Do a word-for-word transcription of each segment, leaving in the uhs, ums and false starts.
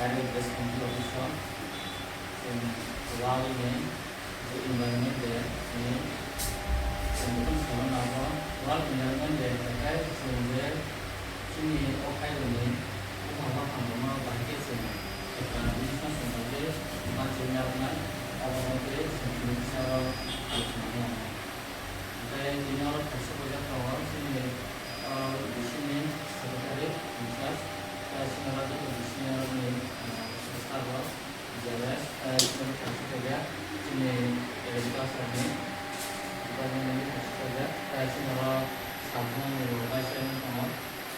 Private Base Committee office o chwng World ni je Environment Day ni chwng bwkhwng salo nago. World Environment Day hwnkhe chwng je chini o khairokni buphang baphang rokno bahai khe chwng ekta business ni bagwi ma chwng yarwknai, abo hwnkhe chwng chini bwskango alochona khlai mano. Tei tini oro kaisa bwjak tongo, chini, ah, D C ni secretary in charge, tei chini oro joto D C ni oro ni, ah, sir rok, J R S, tei chini oro kaisa paijak, chini agriculture ni department ni kaisa paijak, tei chini oro sabjani vice chairman tongo.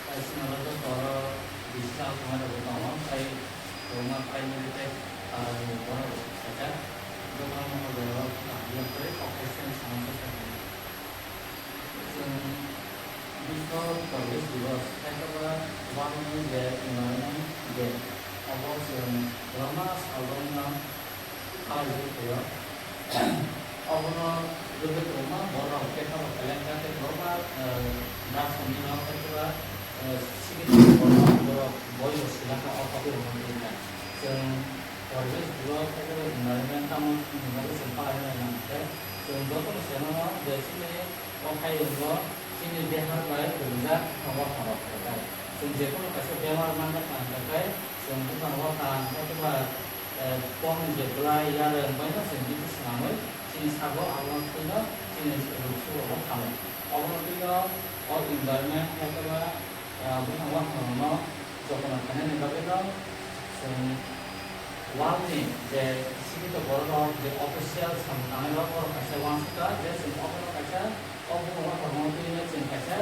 Tei chini oro joto oro D C o thangnairokbo tongo, tei kwbangma primary tei, ah, ni borok rok khaijak. Jotono o jaga o kaham ya kwrwi kok hai se sama se sakha. Chwng Biswa Poribesh Diwas, khe kwbangma World ni je Environment Day, abo chwng kwbangma sal romwi no phalai jagwi phaio. Obono rwgwi kwbangma borok khe tabok khailai kha, tei kwbangma, eh, darshanik rok, tei kwbangma, eh, sikitwng borok, borok boi bo sila kha, o topic rok no twi kha. Chwng poribesh borok, tei kwbangma environment tamo hwnwi chwng phalai mano nang khe, chwng jotono sai mano je chini o khairokgo chini deha bai kwrwngjak buphang waphang rok khaijak. Chwng jephuru kaisa bemar manja kha hwnkhe chwng buphang waphang khe kwbangma, eh, kokni je bwlai yarwng bai no chwng bithi swnamwi chini sago abono twi no chini rwngsuk rok no khamwi. Obono twi no o environment khe kwbangma, eh, buphang waphang rok no jotona khainani bagwi no chwng World ni je sikito borok rok je official samung tangnai rok borok kaisa uansukha je chwng obono kaisa o buphang waphang no twi no chwng kaisa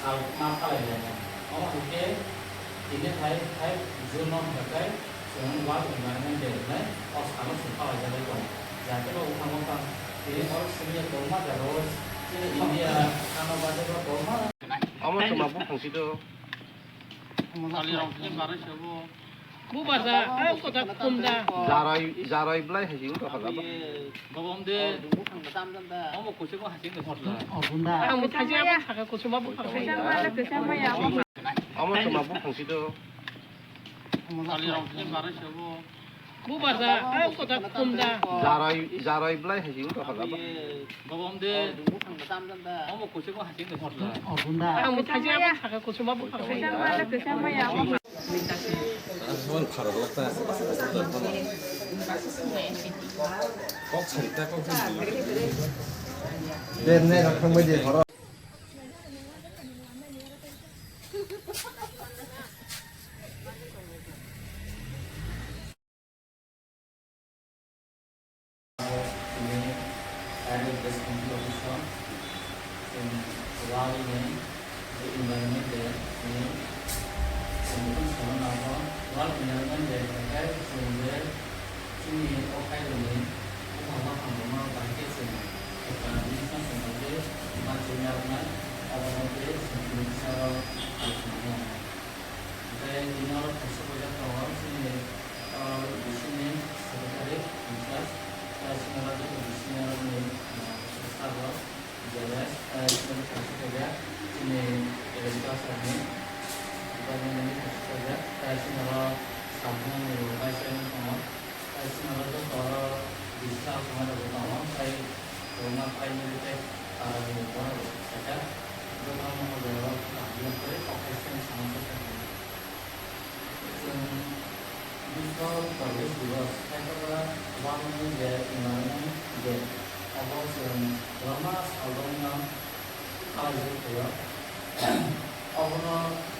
sal ma phalai lainai. Omo hai khe tini hai five June no hwnkhe chwng World Environment Day hwnwi o salo chwng phalai jagwi tongo. Jate bo buphang waphang tini oro simi kwbangma jaga o chini India ano bade bo kwbangma. Omo chwng ma buphang si do. Bubaja, ah, kota kumda. Jarai, jarai belai hai sing to hala. Babam de. Omo kuchuk ma hasing de hotla. Ang thajia ba saka kuchuk ma buphang. Omo chwng ma buphang si do. Bubaja, ah, kota kumda. Jarai, jarai belai hai sing to hala. Babam de. Omo kuchuk ma hasing de hotla. Ang thajia ba saka kuchuk ma buphang. Hwn pharok lakta. Kok sari ta kok sari. Bernai rok thangbai de borok. Tini Private Base Committee office o chwng World ni je Environment Day ni chwng bwkhwng salo nago. World Environment Day hwnkhe chwng je chini o khairokni buphang waphang rokno bahai khe chwng ekta business ni bagwi ma chwng yarwknai, abo hwnkhe chwng chini bwskango alochona khlai mano. Tei tini oro kaisa bwjak tongo, chini, ah, D C ni secretary in charge, tei chini oro joto D C ni oro ni, ah, sir rok, J R S, tei chini oro kaisa paijak, chini agriculture ni department ni kaisa paijak, tei chini oro sabjani vice chairman tongo. Tei chini oro joto oro D C o thangnairokbo tongo, tei kwbangma primary tei, ah, ni borok rok khaijak. Jotono o jaga o kaham ya kwrwi kok hai se sama se sakha. Chwng Biswa Poribesh Diwas, khe kwbangma World ni je Environment Day, abo chwng kwbangma sal romwi no phalai jagwi phaio. Obono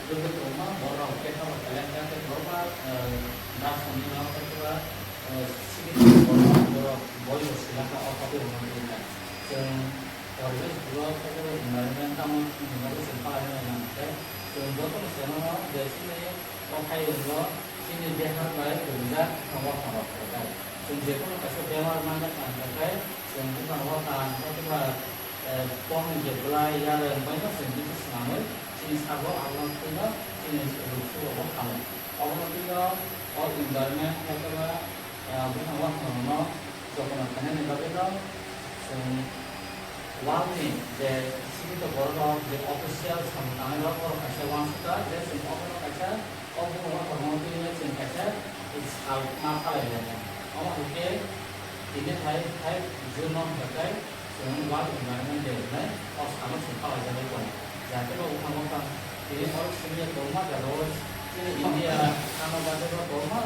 rwgwi kwbangma borok khe tabok khailai kha, tei kwbangma, eh, darshanik rok, tei kwbangma, eh, sikitwng borok, borok boi bo sila kha o topic rok no twi kha. Chwng poribesh borok, tei kwbangma environment tamo hwnwi bagwi chwng phalai mano nang khe, chwng jotono sai mano je chini o khairokgo chini deha bai kwrwngjak buphang waphang rok khaijak. Chwng jephuru kaisa bemar manja kha hwnkhe chwng buphang waphang khe kwbangma, eh, kokni je bwlai yarwng bai no chwng bithi swnamwi chini sago abono twi no chini rwngsuk rok bo khamwi. Obono twi no o environment khe kwbangma, eh, buphang waphang rok no jotona khainani bagwi no chwng World ni je sikito borok rok je official samung tangnai rok borok kaisa uansukha je chwng obono kaisa o buphang waphang rok no twi no chwng kaisa Kal ma phalai ya. Omo hwnkhe tini thai thai June no hwnkhe chwng World Environment Day hwnwi o salo chwng phalai jagwi tongo. Jate bo bwkhang bwkhang tini borok simi kwbangma jagao chini India ano bagwi bo kwbangma